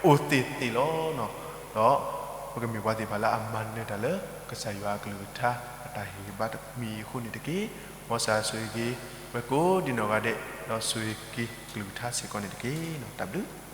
အိၣ်သ့ၣ်သ့ၣ်လီၤ. ဒီးပကမ့ၢ်ပှၤသ့ၣ်တဖၣ်လၢအမၤနၢၤတၢ်လၢ ကစၢ်ယွၤအကလုၢ်ကထါ အတၢ်ဟ့ၣ်ဂံၢ်ဘါတမံၤအံၤအဃိန့ၣ်တက့ၢ်. မ်ကစၢ်ဆိၣ်ဂ့ၤက့ၤ ပဝဲကိးဒံနီၢ်ဂၤဒဲး ဒီးဆိၣ်ဂ့ၤက့ၤကလုၢ်ကထါစ့ၢ်ကီးန့ၣ်တက့ၢ်. တၢ်ဘျုး